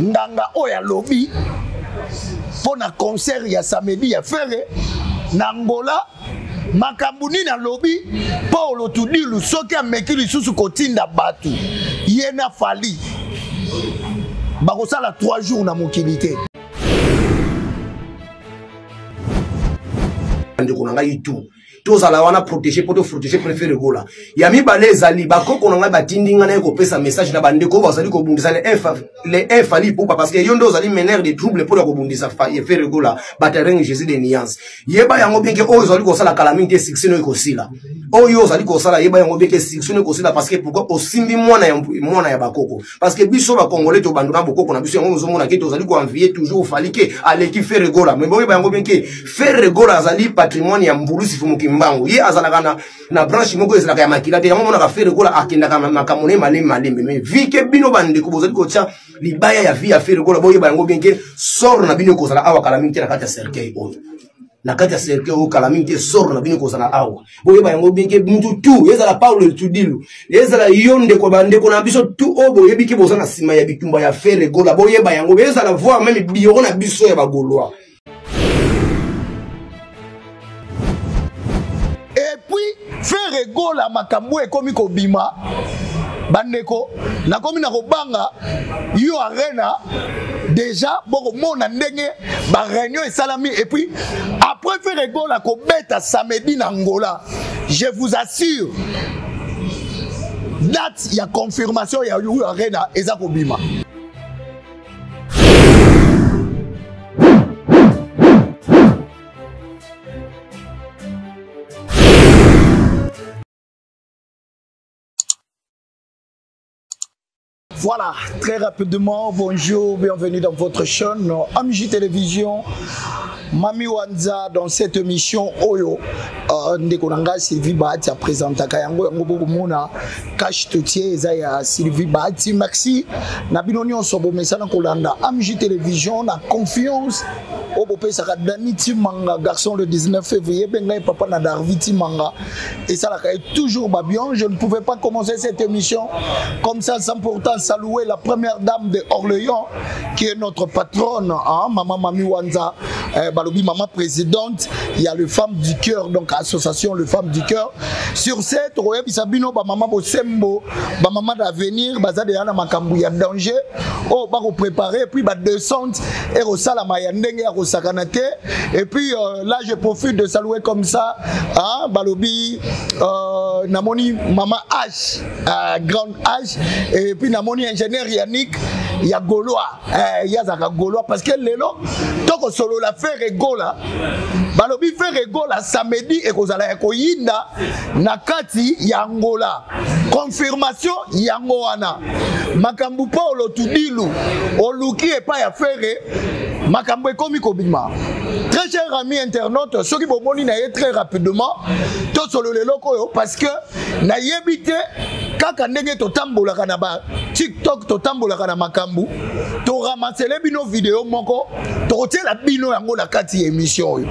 Nganga oyo alobi mpo na concert ya samedi ya Ferre na Angola, makambo nini alobi? Paulo Tudilu soki ameki lisusu kotinda bato ye na Fally bakosala 3 jours na mokili te. Ndeko na ngai tout tozala wana protege mpo toprotege préfet Gola. Ya mibale ezali bakoko na ngai batindi ngai naye kopesa message na bandeko oyo bazali kobundisa le Fally Ipupa, parce que yo nde ozali meneur de trouble mpo na kobundisa Ferre Gola batereng Jésus de nuance. Yeba yango bien ke oyo ozali kosala kala mingi te, succès no ekosila. Oyo ozali kosala, yeba yango bien ke succès no ekosila, parce que pourquoi osimbi mwana ya mwana ya bakoko? Parce que biso bakongolais tobandona bokoko na biso, yango ozomona ke tozali koenvie toujours Fally ke aleki Ferre Gola. Mais boyeba yango bien ke Ferre Gola azali patrimoine ya Mbulusi Fumu Kimbangu. Ye azalaka na branche moko ezalaka ya makila te, yango omonaka Ferre Gola akendaka makambo na ye malembe malembe. Mais vi ke bino bandeko bozali kotia libaya ya vie ya Ferre Gola, boyeba yango bien ke sort na bino ekozala awa kala mingi te na kati ya cercueil oyo, na kati ya cercueil oyo kala mingi te, sort na bino ekozala awa. Boyeba yango bien ke mutu tu ezala Paulo Tudilu, ezala yo ndeko, bandeko na biso tu oyo boyebi ke boza na nsima ya bitumba ya Ferre Gola, boyeba yango, ezala voir même bureau na biso ya bagaulois. Et puis Ferre Gola makambo ekomi kobima, bandeko, nakomi na kobanga yo arena déjà bokomona ndenge ba réunion esalami. Et puis après Ferre Gola kobeta samedi na Angola, je vous assure, date ya confirmation ya yo arena eza kobima. Voilà, très rapidement, bonjour, bienvenue dans votre chaîne AMJ Télévision. Mami Wanza dans cette émission oyo ndeko na ngai Sylvie Bahati apresentaka yango, yango bokomona cash totier eza ya Sylvie Bahati. Merci na bino nyonso bomesana kolanda AMJ Télévision na confiance oyo bopesaka Dani Timanga, garçon le 19 février, bengai papa na Darvi Timanga, esalaka ye toujours babion. Je ne pouvais pas commencer cette émission comme ça sans pourtant saluer la première dame de Orléans qui est notre patronne, hein, maman Mami Wanza, balobi maman présidente, il y a le Femme du Cœur, donc association le Femme du Cœur. Sur cette, royebisa bino ba maman bosembo, ba maman d'avenir, baza de na makambu ya danger, oh ba ko préparer et puis ba descente et rosalama ya ndenge ya kosakana te. Et puis là je profite de saluer comme ça, hein, balobi namoni maman H, grande H, et puis namoni ingénieur Yannick ya Gaulois, yazaka Gaulois, parce que lelo toko solo la Ferre Gola, balobi Ferre Gola samedi ekozala ya koyinda na kati ya Angola. Confirmation yango wana makambo Paulo Tudilu oluki epai ya Ferre, makambo ekomi kobima. Très cher ami internaute, soki bomoni na ye très rapidement tosolola eloko oyo, parce que nayebi te kaka ndenge totambolaka na ba TikTok, totambolaka na makambo, toramasele bino video moko, tokotiela bino yango na kati ya émission oyo.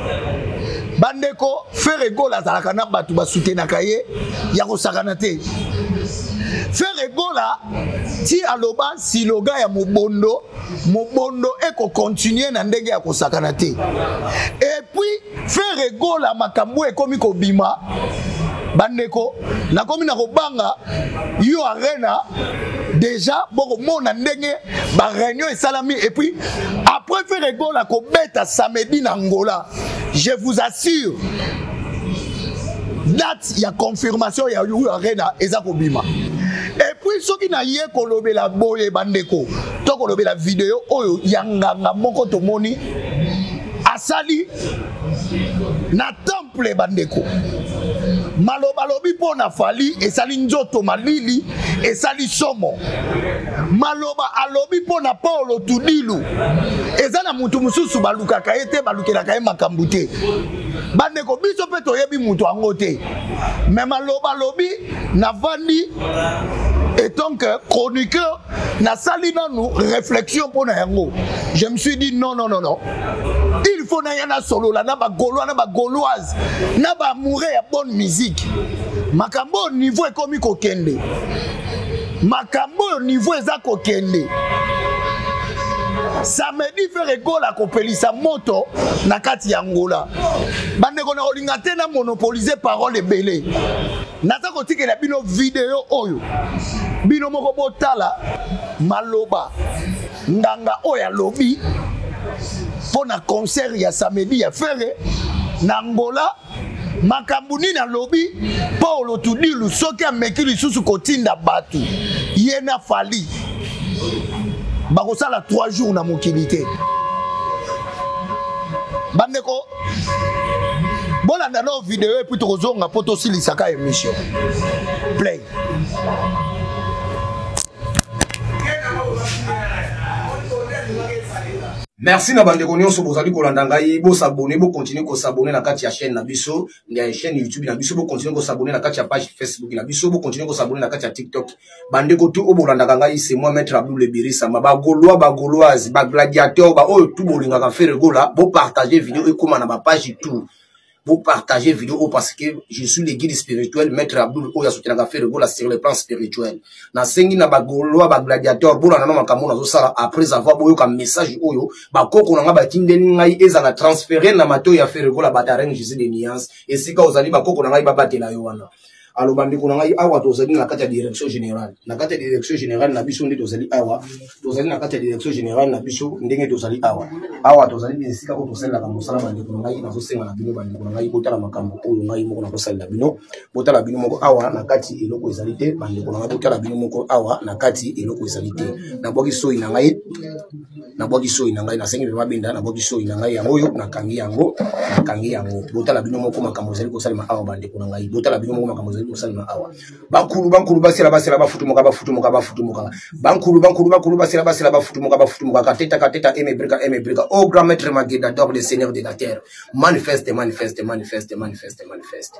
Bandeko, Ferre Gola azalaka na bato basutenaka ye ya kosakana te. Ferre Gola ti aloba siloga ya mobondo, mobondo ekokontinue na ndenge ya kosakana te. Et puis Ferre Gola makambo ekomi kobima, bandeko, nakomi na kobanga yo arena déjà bokomona ndenge ba réunion esalami. Et puis après Ferre Gola kobeta samedi na Angola, je vous assure, date ya confirmation ya yo arena eza kobima. Et puis soki na ye kolobela boye bandeko, to kolobela video oyo ya nganga moko tomoni asali na temple, bandeko, maloba lobi mpo na Fally esali nzoto malili, esali somo. Maloba alobi mpo na Paulo Tudilu eza na mutu mosusu balukaka ye te, balukelaka ye makambo te. Bandeko, biso mpe toyebi mutu yango te, mais maloba alobi, navandi etant que chroniqueur, nasali nanu réflexion mpo na yango. Je me suis dit non, non, non, non, il faut naya nasolola na bagaulois, na bagauloise, na baamoureux ya bonne musique. Makambo oyo niveau ekomi kokende, makambo oyo niveau eza kokende. Samedi Ferre Gola akopelisa moto na kati ya Angola. Bandeko na kolinga te na monopoliser parole ebele. Naza kotikela bino video oyo. Bino moko botala maloba nganga oyo alobi mpo na concert ya samedi ya Ferre na Angola. Makambo nini alobi Paulo Tudilu soki ameki lisusu kotinda bato ye na Fally bakosala 3 jours na mokili te. Bandeko bolanda no video epuis tokozonga mpo tosilisaka émission. Play. Merci na bandeko nyonso bozali kolanda ngai, bosabone, bokontinue kosabone na kati ya chaîne na biso, ya chaîne YouTube na biso, bokontinue kosabone na kati ya page Facebook na biso, bokontinue kosabone na kati ya TikTok. Bandeko tu oyo bolandaka ngai, c'est moi Maître Abdul Lebirisa, ba Gaulois, ba Gauloises, ba gladiateurs, ba oyo tu bolingaka Ferre Gola, bopartage vidéo ekoma na ba page tout. Vous partagez vidéo parce que je suis le guide spirituel Maître Abdul oyo asoutenaka Ferre Gola sur le plan spirituel. Nasengi na ba Gaulois, ba gladiateurs, bolanda na makambo nazosala après avoir boyoka message oyo bakoko na nga batindeli ngai ezala transféré na matoyi ya Ferre Gola Batareng Jésus de nuance esika ozali bakoko na ngai babatela yo wana. Alors bandeko na ngai awa tozali na kati ya direction générale, na kati ya direction générale na biso nde tozali awa, tozali na kati ya direction générale na biso ndenge tozali awa. Awa tozali na esika oyo tosalelaka mosala. Bandeko na ngai, nazosenga na bino bandeko na ngai botala makambo oyo ngai moko nakosalela bino, botala bino moko awa na kati eloko ezali te. Bandeko na ngai botala bino moko awa na kati eloko ezali te. Nabwaki soyi na ngai, nabwaki soyi na ngai, nasengi mpe mabenda, nabwaki soyi na ngai yango oyo, nakangi yango, nakangi yango. Botala bino moko makambo ezali kosalema awa. Bandeko na ngai botala bino moko makambo ezali kosalema awa. Bankulu bankulu basela basela bafutumuka bafutumuka bafutumuka, bankulu bankulu bankulu basela basela bafutumuka bafutumuka, kateta kateta emebrika emebrika. Au grand maître Mageda d'or, le seigneur de la terre, manifeste manifeste manifeste manifeste manifeste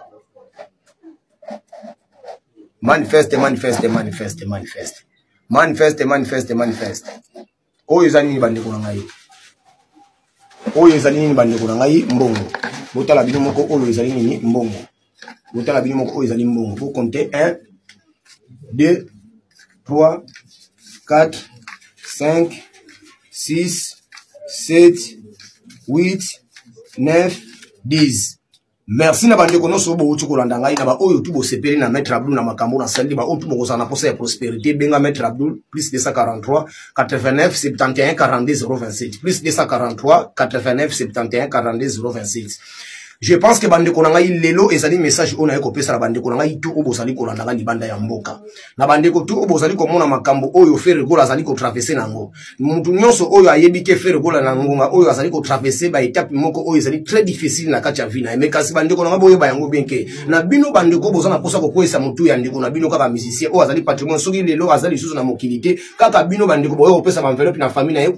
manifeste manifeste manifeste manifeste manifeste manifeste manifeste. Oyo eza nini bandeko na ngai? Oyo ezali nini bandeko na ngai? Mbongo. Botala bino moko oyo ezali nini? Mbongo. Botala bino moko oyo ezali mbongo. Bo compter 1 2 3 4 5 6 7 8 9 10. Merci na bandeko nyonso bouti kolanda ngai, na baoyo tu bosepeli na Maître Abdul na makambo nasali, baoyo tu bokozala na posa ya prospérité, benga Maître Abdul plus 243 89 71 42 027, plus 243 89 71 42 027. Je pense que bandeko na ngai lelo ezali message oyo naye kopesa na bandeko na ngai tu oyo bozali kolanda ngai libanda ya mboka, na bandeko tu oyo bozali komona makambo oyo Ferre Gola azali kotraverse nango. Mutu nyonso oyo ayebi ke Ferre Gola na ngonga oyo azali kotraverse ba étape moko oyo ezali très difficile na kati ya vie na ye. Mais kasi bandeko na ngai boyeba yango bien ke na bino bandeko boza na posa kokweyisa motu ya ndeko na bino kaka musicien oyo azali patrimoine, soki lelo aza lisusu na mokili te, kaka bino bandeko boye kopesa ba enveloppe na famille na ye,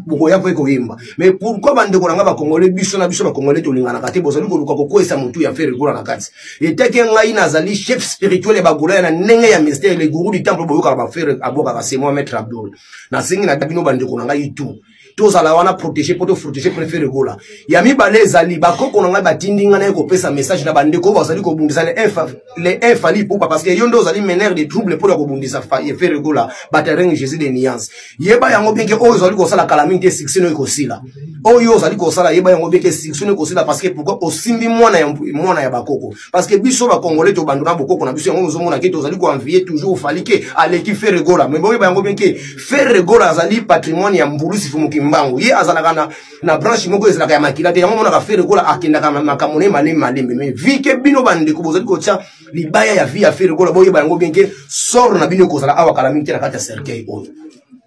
bokoya mpe koyemba. Mais pourquoi bandeko na ngai bakongole, biso na biso bakongole tolinganaka te? Bozali koluka kokweyisa motu ya Ferre Gola na kati. Eteke ngai nazali chef spirituel ya bagola ya na ndenge ya mystère, le gourou du temple, boyokaka ba Ferre abwakaka, c'est moi Maître Abdul. Nasengi na bino bandeko na ngai tout tozala wana protéger po toprotéger préfère Gola. Ya mibale ezali bakoko na ngai batindi ngai naye kopesa message na bandeko oyo bazali kobundisa le Fally Ipupa, parce que yo nde ozali meneur de trouble mpo na kobundisa Ferre Gola Batareng Jésus de nuance. Yeba yango bien ke oyo ozali kosala kala mingi te succès no ekosila. Oyo ozali kosala, yeba yango bien ke succès no ekosila, parce que pourquoi osimbi mwana ya mwana ya bakoko? Parce que biso bakongolais tobandona bokoko na biso, yango ozomona ke tozali koenvier toujours Fally ke aleki Ferre Gola. Mais boyeba yango bien ke Ferre Gola azali patrimoine ya Mbulusi Fumuki Mbangu. Ye azalaka na branche moko ezalaka ya makila te, yango omonaka Ferre Gola akendaka makambo na ye malembe malembe. Mais vi ke bino bandeko bozali kotia libaya ya vie ya Ferre Gola, boyeba yango bien ke sort na bino ekozala awa kala mingi te na kati ya cercueil oyo,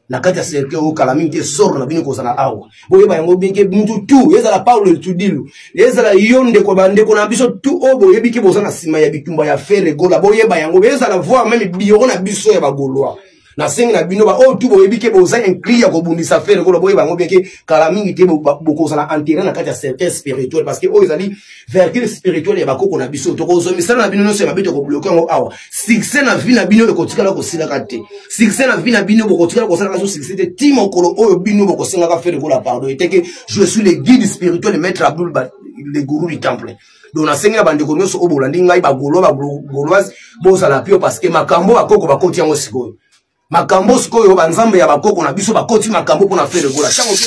na kati ya cercueil oyo kala mingi te sort na bino ekozala awa. Boyeba yango bien ke mutu tu ezala Paulo Tudilu, ezala yo ndeko, bandeko na biso tu oyo boyebi ke boza na nsima ya bitumba ya Ferre Gola, boyeba yango, ezala voir même bureau na biso ya bagaulois. Nasengi na bino baoyo tu boyebi ke boza inclus ya kobundisa Ferre Gola, boyeba yango bien ke kala mingi te bokozala enterré na kati ya cercueil spirituel, parce que oyo ezali vertige spirituel ya bakoko na biso. Tokozwa misala na bino nyonso ya mabe, tokobloke yango awa. Succès na vie na bino ekotikala kosilaka te. Succès na vie na bino bokotikala kosalaka so succès te ti mokolo oyo bino bokosengaka Ferre Gola pardon. Eteke je suis le guide spirituel Maître Abdul, le gourou du temple. Donc nasengi na bandeko nyonso oyo bolandi ngai, bagaulois, bagauloise, bozala pio, parce que makambo bakoko bakoti yango sikoyo. Makambo sikoyo, banzambe ya bakoko na biso bakoti makambo mpona Ferre Gola. Ntango ke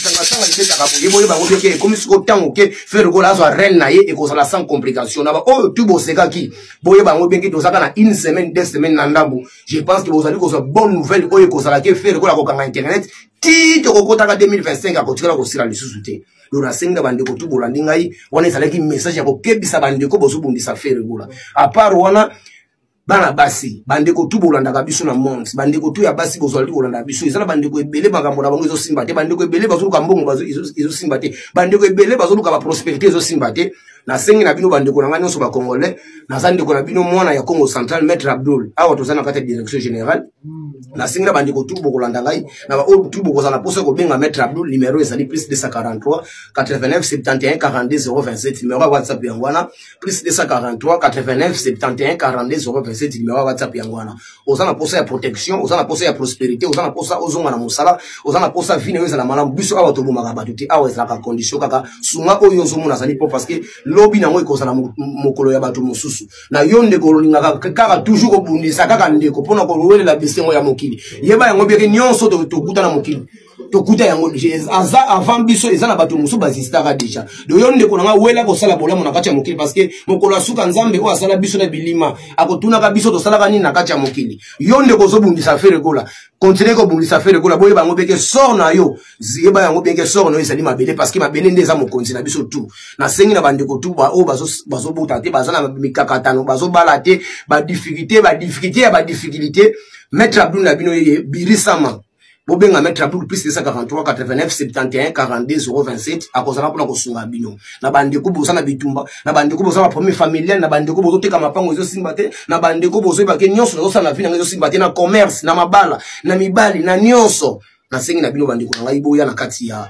sangasanga ebetaka boye, boyeba yango ke ekomi sikoyo ntango ke Ferre Gola azwa règne na ye, ekozala sans complication. Na baoyo tu bosekaki, boyeba yango bien ke tozalaka na une semaine, 2 semaines na ndambo. Je pense ke bozali kozwa bonne nouvelle oyo ekozala ke Ferre Gola akokanga internet ti tokokotaka 2025, akotikala kosila lisusu te. Donc nasengi na bandeko tu bolandi ngai, wana ezalaki message ya kokebisa bandeko bozobundisa Ferre Gola. À part wana, bana basi, bandeko tu bolandaka biso na monde, bandeko tu ya basi bozwali kolanda biso, eza na bandeko ebele makambo na bango ezosimba te, bandeko ebele bazoluka mbongo ezosimba te, bandeko ebele bazoluka baprospérité ezosimba te. Nasengi na bino, bandeko na ngai nyonso bacongolais, naza ndeko na bino, mwana ya Congo Central, Maître Abdul. Awa toza na kati ya direction générale. Nasengi na bandeko tu bokolanda ngai, na baoyo tu bokozala na mposa kobenga Maître Abdul, numéro ezali plus 243 89 71 42 027, numéro ya WhatsApp yango wana, plus 243 89 71 42 027, numéro ya WhatsApp yango wana. Oza na posa ya protection, oza na posa ya prospérité, oza na posa ozonga na mosala, oza na posa vie na yo ezala malamu, biso awa tobomaka bato te. Awa ezalaka condition kaka sunga oyo ozomona azali po, parce que lobi nango ekozala mokolo ya bato mosusu. Na yo ndeko olingaka kaka toujours kobundisa kaka ndeko mpona kowelela bisengo ya mokili, yeba yango bien ke nyonso tokuta na mokili, tokuta yango aza avant biso, eza na bato mosusu baexistaka déjà. Donc yo ndeko na nga, wela kosala bolamu na kati ya mokili, parce que mokolo ya suka, Nzambe oyo asala biso na bilima akotunaka biso tosalaka nini na kati ya mokili. Yo ndeko ozobundisa Ferre Gola, continue kobundisa Ferre Gola, boyeba yango bien ke sort na yo, yeba yango bien ke sort na yo ezali mabele, parce que mabele nde eza mokonzi na biso tu. Nasengi na bandeko tu oyo bazobota te, baza na mikakatano, bazobala te, badifficulté, badifficulté ya badifficulté, Maître Abdul na bino yeye birisama. Bobenga Maître Abdul plus 243 89 71 42 027, akozala mpona kosunga bino. Na bandeko boza na bitumba, na bandeko boza na problème familial, na bandeko bozoteka mapango ezosimba te, na bandeko bozoyeba ke nyonso nazosala na vie na ngai ezosimba te, na commerce, na mabala, na mibali, na nyonso, nasengi na bino bandeko na ngai, boya na kati ya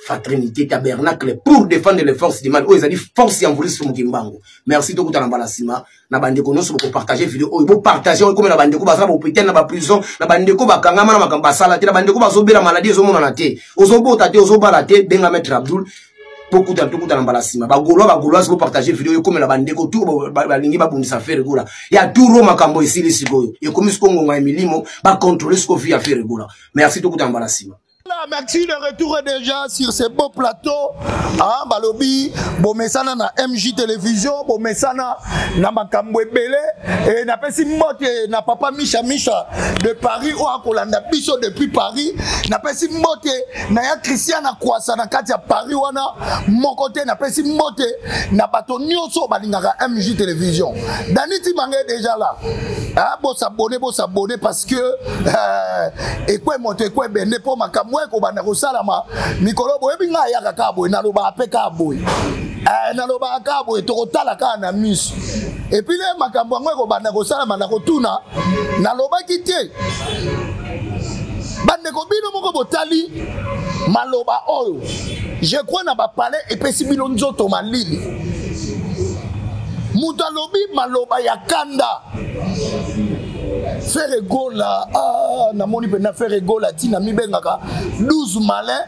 Fraternité Tabernacle pour défendre les forces du mal, oyo ezali force ya Mvulisi Mokimbango. Merci, tokutana mbala nsima. Na bandeko nyonso bokopartage video oyo, bopartage oyo ekomi na bandeko baza na bahôpital, na baprison, na bandeko bakangama na makambo basala te, na bandeko bazobela maladie ezomonana te, ozobota te, ozobala te, benga Maître Abdul. Tokutana, tokutana mbala nsima. Bagaulois, bagauloise, bopartage video oyo ekomela bandeko tu balingi babundisa Ferre Gola. Ya turo makambo esili sikoyo, ekomi sikoyo ngonga ya milimo bacontrôle sikoyo vie ya Ferre Gola. Merci, tokutana mbala nsima. Merci de retour déjà sur ce beau plateau. Ah, balobi, bomesana na MJ Télévision, bomesana na makambo ebele et na pesi mbote na papa Misha Misha de Paris o akolanda biso depuis Paris. Na pesi mbote na ya Christian na Kwasa na kati ya Paris wana moko te. Na pesi mbote na bato nyonso balingaka MJ Télévision. Dani Timange est déjà là. Ah, bo s'abonner, bo s'abonner parce que ekwe moto ekwe ebende mpo makambo ekobanda kosalama mikolo. Boyebi ngai ayaka kaka boye, nalobaka mpe kaka boye, nalobaka kaka boye, tokotala kaka na miso. Et puis le makambo yango ekobanda kosalama na kotuna, nalobaki te. Bandeko, bino moko botali maloba oyo, je crois na bapalais epesi bino nzoto malili. Moto alobi maloba ya kanda, Ferre Gola. Ah, namoni mpenza Ferre Gola ntina mibengaka 12 malin.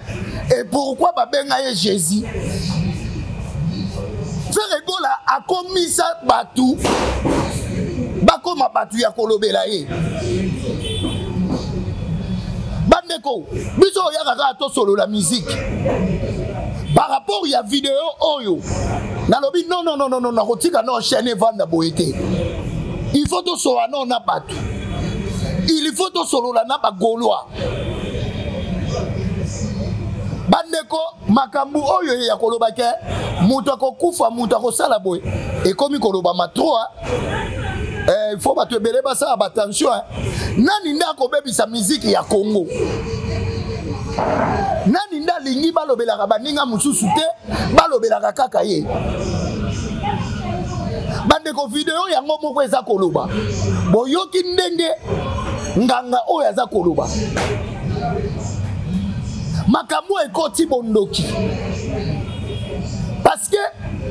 Et pourquoi babenga ye Jésus? Ferre Gola akomisa bato bakoma bato ya kolobela ye. Bandeko, biso oyaka kaka tosolola musique par rapport ya video oyo. Nalobi non, non, non, non, nakotika no chaîne evanda boye te. Il faut tosolola no na bato, il faut tosolola na bagaulois. Bandeko, makambo oyo ya koloba ke moto akokufa, moto akosala boye, ekomi kolobama trop. Il faut bato ebele basala batension. Nani nde akobebisa miziki ya Congo? Nani nde alingi balobelaka baninga mosusu te, balobelaka kaka ye? Bandeko, video yango moko eza koloba. Boyoki ndenge nganga oyo aza koloba makambo ekoti bondoki, parce que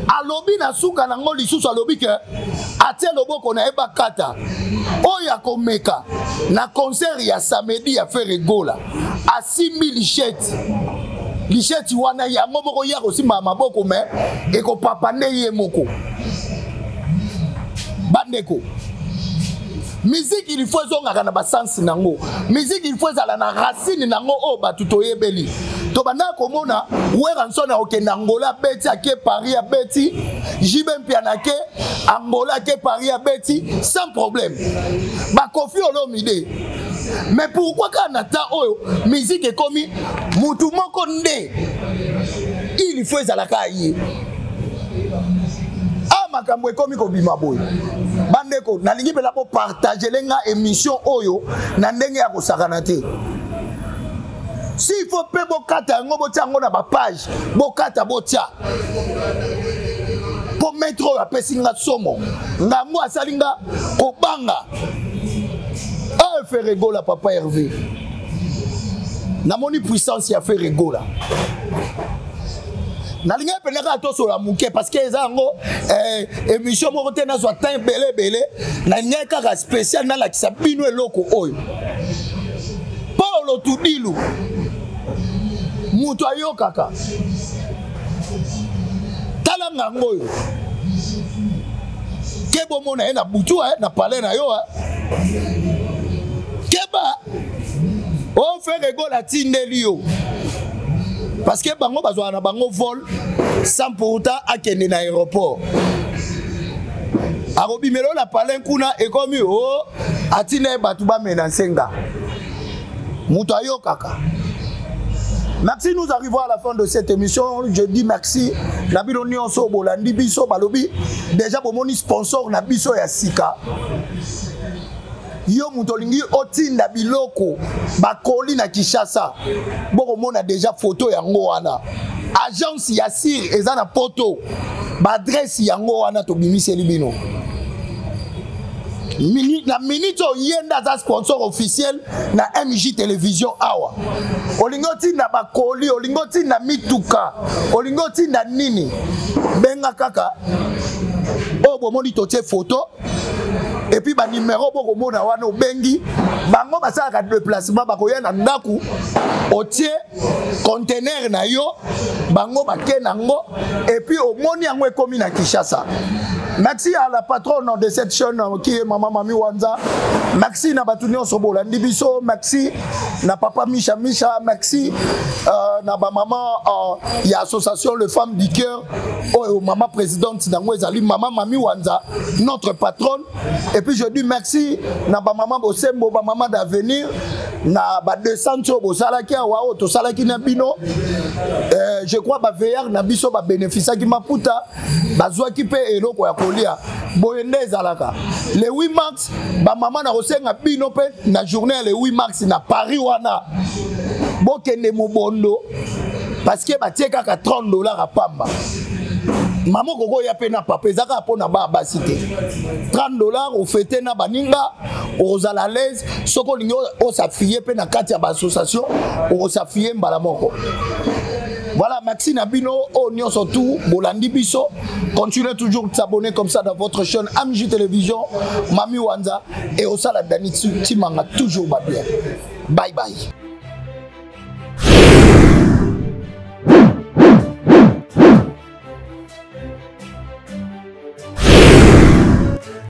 alobi na suka nango lisusu, alobi ke atie loboko na ye bakata oyo akomeka na concert ya samedi ya Ferre Gola, asimbi lichette, lichette wana yango moko ye akosimba maboko me ekopapa nde ye moko. Bandeko, Musique il faut ezongaka na basansi nango. Musique il faut ezala na racine nango oyo bato toyebeli. Tobandaka komona Werrason akokende Angola abeti, ake Paris abeti, JB Mpiana ake Angola ake Paris abeti sans problème. Ba Koffi Olomide. Mais pourquoi kaka na temps oyo musique ekomi mutu moko nde il faut ezalaka ye? Ah, makambo ekomi kobima boye. Bandeko, nalingi mpela bopartagele nga émission oyo na ndenge ya kosakana te. S'il faut mpe bokata yango, botia yango na bapage, bokata botia, mpo maître oyo apesi nga somo, ngango asali nga kobanga. Ah, Ferre Gola, papa Hervé, namoni puissance ya Ferre Gola. Nalingaki mpenza kaka tosola moke parce que eza yango émission moko te nazwa temps ebele ebele. Nalingaki kaka spécial nalakisa bino eloko oyo. Paulo Tudilu, moto ayokaka, tala ngango oyo ke bomona ye na butu na palais na yo keba o Ferre Gola atindeli yo parce que bango bazwaka na bango vol sans pourtant akende na aéroport, akobimela na palais kuna ekomi o atinda ye bato bamenase nga. Moto ayokaka. Merci, nous arrivons à la fin de cette émission. Je dis merci. Na bino nyonso bolandi biso. Balobi déjà bomoni sponsor na biso ya sika. Yo moto olingi otinda biloko bakoli na Kinshasa, bokomona déjà photo yango wana. Agence ya Sir eza na poto, baadresse yango wana tobimiseli bino. Na minute oyo ye nde aza sponsor officiel na MJ Télévision awa. Olingi otinda bakoli, olingi otinda mituka, olingi otinda nini, benga kaka oyo bomoni totie photo et puis banimero bokomona wana. Obengi bango, basalaka déplacement, bakoya na ndako, otie conteneur na yo, bango bake nango et puis omoni yango ekomi na Kinshasa. Merci à la patronne de cette chaîne qui est Maman Mami Wanza. Merci na bato nyonso bolandi biso. Merci na papa Misha Misha. Merci na ba maman ya association Le Femme du Cœur. Oh, maman présidente nango ezali Maman Mami Wanza, notre patronne. Et puis je dis merci na ba maman Bosembo, ba maman d'avenir, na ba 200 oyo bosalaki awa, oyo tosalaki na bino. Je crois ba veillard na biso ba bénéficiaki maputa, bazwaki mpe eloko ya kolia. Boye nde ezalaka. Le 8 mars, bamama, na kosenga bino mpe na journée ya le 8 mars na Paris wana, bokende mobondo parce que batie kaka 30 $ ya pamba. Mama okoki oya mpe na papa, eza kaka mpo na bana basi te. 30 $ ofete na baninga, okozala à l'aise. Soki olingi osafie mpe na kati ya baassociation, okosafie mbala moko. Voilà, merci na bino oyo nyonso tout bolandi biso. Continuez toujours de s'abonner comme ça dans votre chaîne AMJ Télévision, Mami Wanza et osala Dani Timanga toujours ba bien. Bye bye.